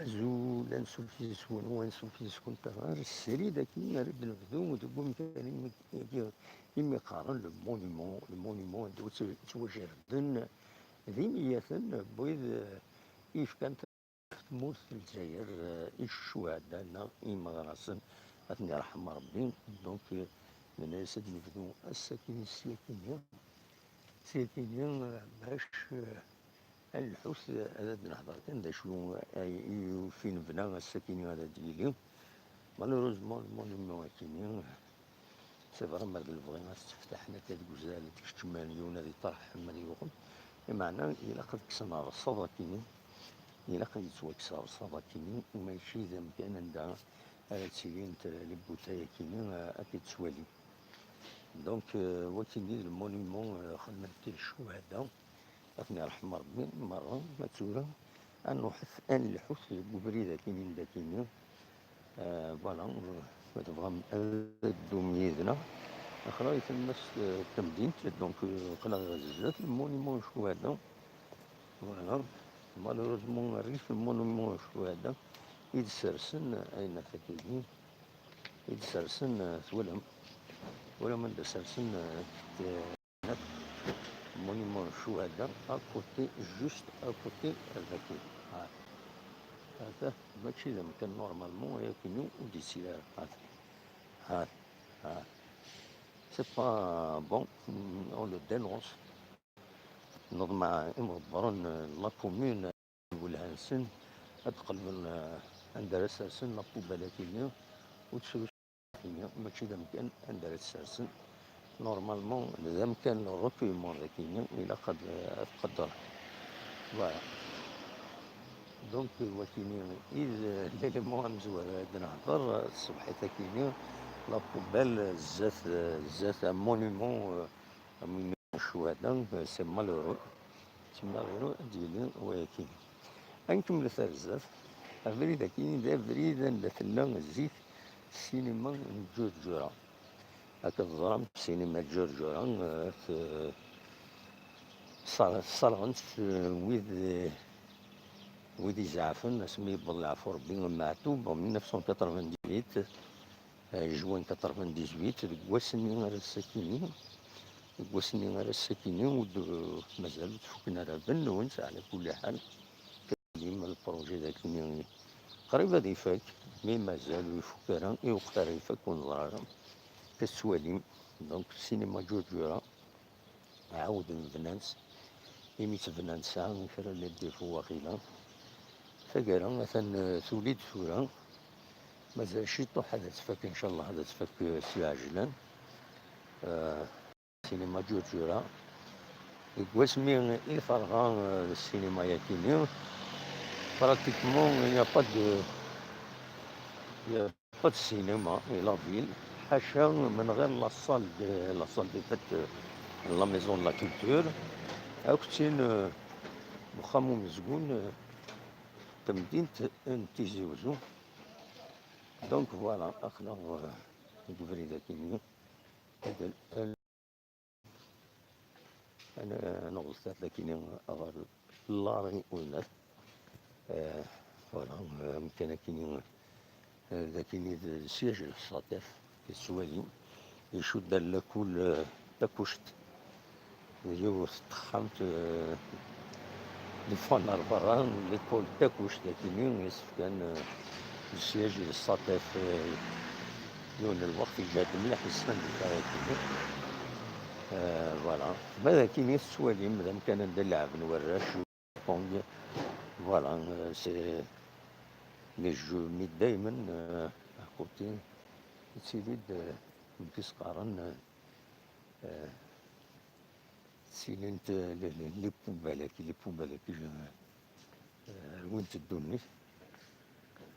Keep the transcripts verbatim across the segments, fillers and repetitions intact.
Azul, ansuf yes-wen u ansuf yes-kent ɣer srid-agi ara d-nebdu deg umkan imi, imi qqaren le monument, le monument anda ttwajerden d imiyaten n wid, eh, yefkan tmurt n Lezzayer, eh, i ccuhada neɣ i imeɣrasen, ad ten-yerḥem Rebbi. Donc, eh, nenna-yas ad d-nebdu ass-akini s yakini, s yakini, eh, bac, eh, ad nelḥut, eh, ad d-nehder kan d acu ay, i ufin bna ass-akini ara d-yili. Malheureusement, le monument akini, c'est vrai, ma d lebɣi ad t-tteftaḥen akka deg uzal, ad d-keččmen yiwen ad iṭerḥ, ad yuɣen. Lameɛna ilaq ad kksen rrṣaḍ akini, ilaq ad yettwakkes rrṣaḍ akini, mačči d amkan anda ara ttilint les bouteilles akini, eh, ad t-id-tettwali. Donc, euh, wakini d le monument, euh, xedmen-t i ccuhada. Ad ten-yerḥem Rebbi merra, ma tura ad nruḥet, ad nlḥut deg ubrid akini n dakini. Euh, voilà, euh, ma tebɣam ad teddum yid-neɣ, aql-aɣ i tlemmast, euh, n temdint, donc, euh, aql-aɣ ɣer zdat, le monument n ccuhada. Voilà, malheureusement, rrif le monument n ccuhada i d-sersen, ayen ɣef akagi i d-sersen, euh, twalam, twalam anda sersen, euh, t-, monument n ccuhada, à côté, juste à côté, daki. Ha. Hata, mačči d amkan normalement, yakini ur d-yettili ara. Hata. Hata. Hata. C'est pas bon, on le dénonce. Neḍmeɛ imḍebbren n la commune, welha-nsen, ad qelben, eh, anda ara sersen la poubelle akini, ur ttru akini, mačči d amkan anda ara tt-sersen. Normalement, d amkan n recueillement dakini, ilaq ad, ad tqedder. Voilà. Donc, wakini i d l'élément amezwaru ad nehder, ṣṣbeḥ-it akini, la poubelle, zdat, zdat un monument, euh, un monument à ccuhada, euh, c'est malheureux. C'est malheureux ad d-yili wayaki. Ad nkemmlet ar zdat. Abrid akini d abrid anda tella zik ssinima n Ǧurǧura. Akka teẓram, ssinima n Ǧurǧura, euh, t-, ṣṣer-, ṣṣerɣen-tt, euh, wid, euh, wid izeɛfen asmi yewweḍ leɛfu Rebbi Meɛtub, en mille neuf cent quatre-vingt-dix-huit, euh, juin quatre-vingt-dix-huit, deg wass-nni ara sakini, deg wass-nni ara sakini, ur d-, mazal ur t-fuken ara bennun, ɛla kulli ḥal. Dima lpṛuji dakini qrib ad ifak, mi mazal ur ifuk ara, i uqtar ifak ur neẓra ara. Tettwalim, donc, ssinima Ǧurǧura, ɛawden bnan-tt, imi tt-bnan tesɛa kra n les défauts waqila. Taggara atan, eh, tuli-d tura, mazal ciṭuḥ ad tfak, ncallah ad tfak, eh, s lɛejlan. Eh, Sinima Ǧurǧura. Deg wasmi i terɣa, euh, ssinima-yakini, pratiquement, il n'y a pas de, il n'y a pas de cinéma et la ville, ḥaca من غير la salle de, la salle des fêtes, euh, la maison de la culture, akked tin, euh, uxxam umezgun, euh, tamdint n Tizi Uzzu. Donc voilà, aql-aɣ, euh, deg ubrid-akini. Ad, ad, ad neɣlet ar dakini ɣer Lari Unat. Eh, voilà, eh, amkan akini, eh, dakini d le siège n Lexsaṭif, tettwalim. Icudd ar lakul, eh, Takuct. Yiwet n texxamt, eh, d iffan ar berra, l'école Takuct, dakini, yessefkan, eh, le siège n Lexsaṭif, eh, yiwen n lweqt iǧhed mliḥ, yesfan deg dakini. Eh, voilà. Ma dakini tettwalim, d amkan anda leɛben warrac, pong. Voilà, eh, c'est les jeux, mi daymen, eh, à côté, yettili-d, eh, amek i s-qqaren, eh, eh, ttilint, eh, les, les, les poubelles-agi, les poubelles-agi, eh, eh, rwint ddunit.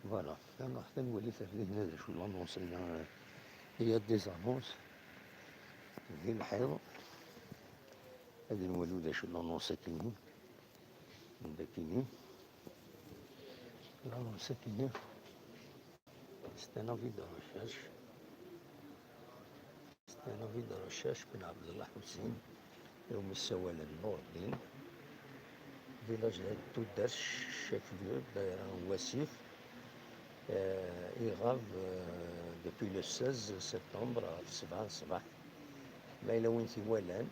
Voilà, ad nruḥ ad nwali ɣer dinna d acu l'annonce-agi, eh, il y a des annonces di lḥiḍ. Ad nwali d acu l'annonce-agi. Dakini. L'annonce-agi. C'est un avis de recherche. C'est un avis de recherche Ben Abdallah Hussein, umi ssawalen Nourdin. Village d tudert, chef-lieu, dayra n wasif, euh, iɣab, euh, depuis le seize septembre ɣef sebɛa n ṣṣbeḥ. Ma yella win t-iwalan,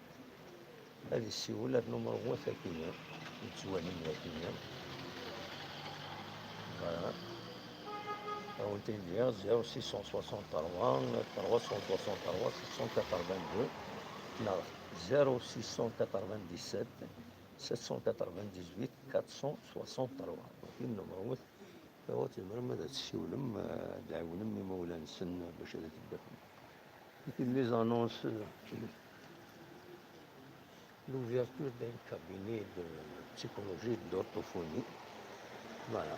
ad issiwel ar numéro wat akini, yettwalim d akini. Voilà. Ad wen-t-id-iniɣ, zéro six cent soixante-trois, trois cent soixante-trois, six cent quatre-vingt-deux, neɣ zéro six cent quatre-vingt-dix-sept, sept cent quatre-vingt-dix-huit, quatre cent soixante-trois. Donc, numéro wat, tzemrem ad tessiwlem, euh, ad tɛiwnem imawlan-nsen bac ad t-id-afem. Et puis les annonces, euh, l'ouverture d'un cabinet de psychologie et d'orthophonie. Voilà.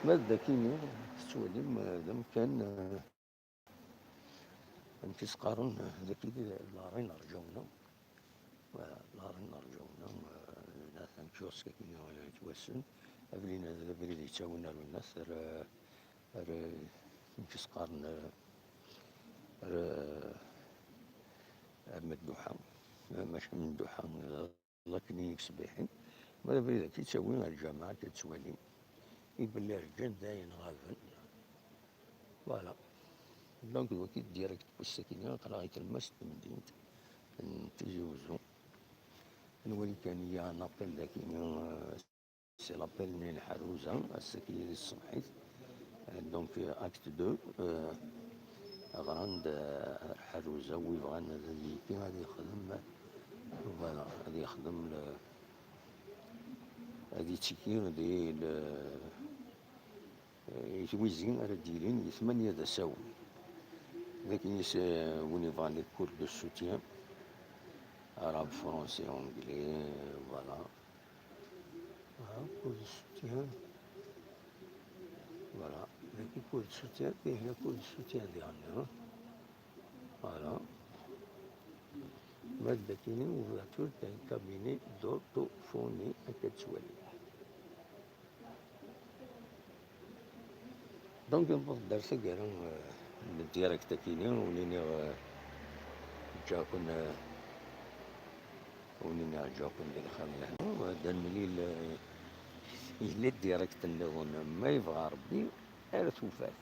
Ma d akini tettwalim, euh, d amkan, euh, amek i s-qqaren, euh, dagi di Larin Rǧawna. Voilà, Larin Rǧawna, euh, atan kiosque akini yettwassen. Abrid-a d abrid yettawin ar Wennas, ar, ar, amek i s-qqaren, ar, ar, ar Medduḥa, mačči Medduḥa, d akken i yeksbiḥin. Ma d abrid akka yettawin ar lǧameɛ, akka tettwalim. I belli rǧan d ayen ɣaben. Voilà. Donc, d waki direct n wass-akini, aql-aɣ i tlemmast n temdint n Tizi Uzzu. Nwali kan, il y a un appel d akini, euh, c'est l'appel n Lḥaruza, ass-agi di tṣebḥit. Euh, donc, euh, acte deux, euh, ɣran-d, euh, Lḥaruza, wi bɣan ad yekki ad yexdem, voilà, ad yexdem le, ad yettiki di le, euh, i twizi ara d-yilin di tmanya d asawen. D akken is, euh, win yebɣan les cours de soutien, arabe, français, anglais, euh, voilà. Voilà, cours de soutien. Voilà. Dagi cours de soutien, kien cours de soutien diɣen, hein. Voilà. Ma d akini ouverture d'un cabinet d'orthophonie, akka tettwali. Donc, newweḍ-d ar taggara, euh, n direct akini, ur nini, euh, ǧǧaken, euh, ur nini ǧǧaken di lxir n lehna, ad nemlil, euh, yella direct nniḍen, ma yebɣa Rebbi, ar tufat.